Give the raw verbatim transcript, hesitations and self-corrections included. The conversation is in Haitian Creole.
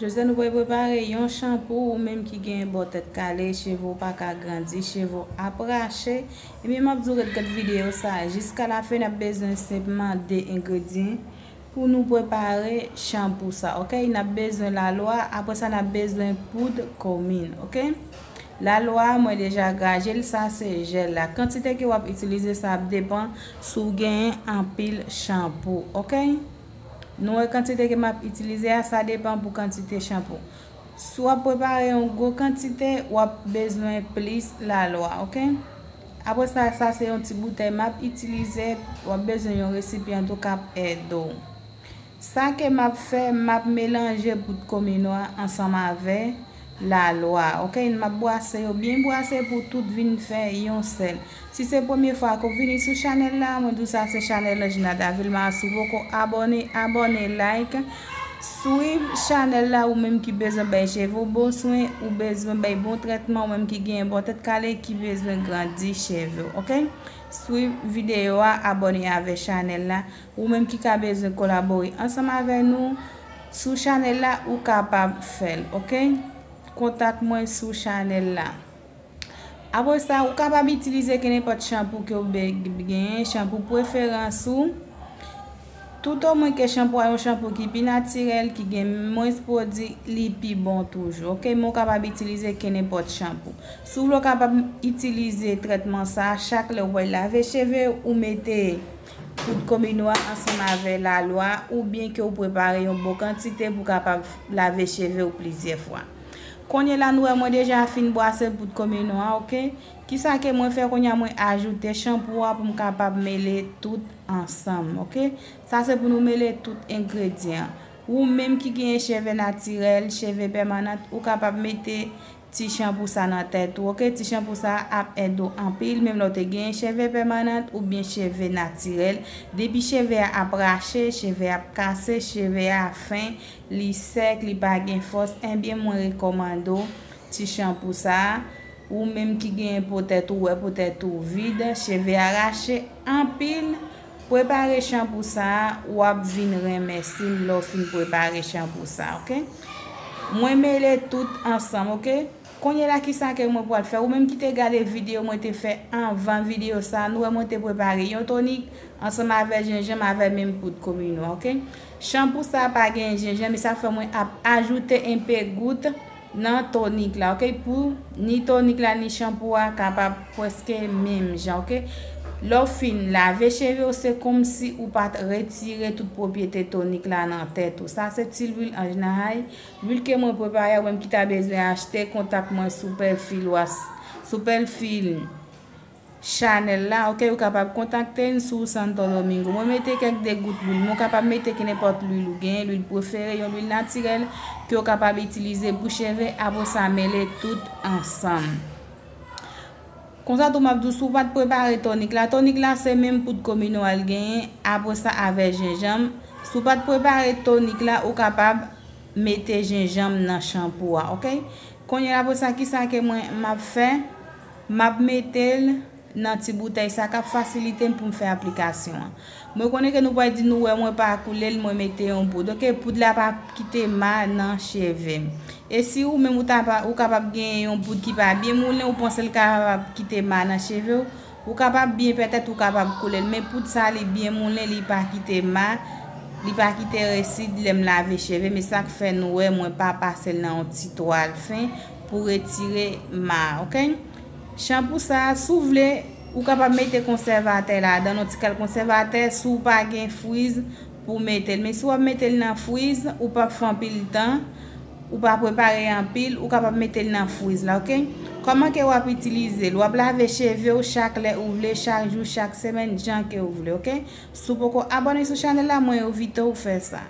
Jodi a nou pral prepare yon chanpou, ou menm ki gen bò tèt kale, cheve w pa ka grandi, cheve w ap rache. Ebyen, m ap di w ret gad videyo sa a jiska lafen. N ap bezwen senpman de engredyan pou nou prepare chanpou sa, oke? N ap bezwen lalwa, apre sa n ap bezwen poud komin, oke? Lalwa a, mwen deja graje l, sa se jèl la. Kantite ke w ap itilize, sa ap depann si w genyen anpil chanpou, oke? Nou wè kantite ke m ap itilize a, sa depann pou kantite chanpou. Si w ap prepare yon gwo kantite, w ap bezwen plis lalwa, oke? Apre sa, sa se yon ti boutèy m ap itilize, w ap bezwen yon resipyan tou k ap ede w. Sa ke m ap fè, m ap melanje poud komino a ansanm avè lalwa, oke? M ap bwase yo byen bwase pou tout vin fè yon sèl. Si se premye fwa ke w vini sou chanèl la, mwen di w sa se chanèl Anjina Davilma. Si w poko abòne, abòne, like, swiv chanèl la, ou menm ki bezwen bay cheve w bon swen, ou bezwen bay bon trètman, ou menm ki gen bò tèt kale, ki bezwen grandi cheve w, oke? Swiv videyo a, abòne avè chanèl la. Ou menm ki ka bezwen kolabore ansanm avè nou sou chanèl la, ou kapab fè l, oke? Kontak mwen sou chanèl la. Apre sa, ou kapab itilize kenenpòt chanpou ke w be-, genyen, chanpou preferans ou. Toutomwen ke chanpou a yon chanpou ki pi natirèl, ki gen mwens pwodui, li pi bon toujou, oke? Men w kapab itilize kenenpòt chanpou. Si w vle, w kapab itilize trètman sa a chak lè w pral lave cheve, ou mete poud komino a ansanm avè lalwa, oubyen ke w prepare yon bon kantite pou w kapab lave cheve w plizyè fwa. Kounye la, nou wè mwen deja fin bwase poud komino a, oke? Kisa ke mwen fè kounye a, mwen ajoute chanpou a pou m kapab mele tout ansanm, oke? Sa se pou nou mele tout engredyan. Ou menm ki genyen cheve natirèl, cheve pèmanant, ou kapab mete ti chanpou sa nan tèt ou, oke? Ti chanpou sa ap ede w anpil, menm lè w te genyen cheve pèmanant oubyen cheve natirèl. Depi cheve a ap rache, cheve a ap kase, cheve a fen, li sèk, li pa gen fòs, ebyen, mwen rekòmande w ti chanpou sa a. Ou menm ki genyen po tèt ou, wè po tèt ou vid, cheve a rache anpil, prepare chanpou sa a, w ap vin renmen si m lè w fin prepare chanpou sa a, oke? Mwen mele tout ansanm, oke? Kounye la, kisa ke mwen pral fè? Ou menm ki te gade videyo mwen te fè anvan videyo sa a, nou wè mwen te prepare yon tonik ansanm avè jenjanm, avè menm poud komino, oke? Chanpou sa a pa gen jenjanm, e sa fè mwen ap ajoute enpe gout nan tonik la, oke? Pou ni tonik la, ni chanpou a kapab prèske menm jan, oke? Lè w fin lave cheve w, se kòmsi ou pa t retire tout pwopyete tonik la nan tèt ou. Sa se ti lwil Anjina Hay. Lwil ke mwen prepare a, ou menm ki ta bezwen achte, kontak mwen sou pèfil Was-, sou pèfil chanèl la, oke? Ou kapab kontakte n sou Santo Domingo. Mwen mete kèk degout lwil. Men w kapab mete kenenpòt lwil ou genyen, lwil prefere, yon lwil natirèl ke w kapab itilize pou cheve, apre sa mele tout ansanm. Konsa tou m ap di w, si w pa t prepare tonik la, tonik la se menm poud komino a l genyen, apre sa avè jenjanm. Si w pa t prepare tonik la, ou kapab mete jenjanm nan chanpou a, oke? Kounye a, apre sa, kisa ke mwen m ap fè? M ap mete l nan ti boutèy sa k ap fasilite m pou m fè aplikasyon an. Mwen konnen ke nou pral di nou wè mwen pa koule l, mwen mete yon poud. Oke, poud la pa kite ma nan cheve m. E si ou menm ou ta pa, ou kapab genyen yon poud ki pa byen moulen, ou panse l kapab kite ma nan cheve w, ou kapab byen petèt ou kapab koule l, men poud sa li byen moulen, li pa kite ma, li pa kite resid lè m lave cheve m, e sa k fè nou wè mwen pa pase l nan yon ti twal fen pou retire ma, oke? Chanpou sa a, si w vle, ou kapab mete konsèvatè ladan, yon ti kal konsèvatè, si w pa gen friz pou w mete l. Men si w ap mete l nan friz, ou p ap fè anpil tan, ou pa prepare anpil, ou kapab mete l nan friz la, oke? Kòman ke w ap itilize l? W ap lave cheve w chak lè ou vle, chak jou, chak semèn, jan ke w vle, oke? Si w poko abòne sou chanèl la, mwen envite w fè sa.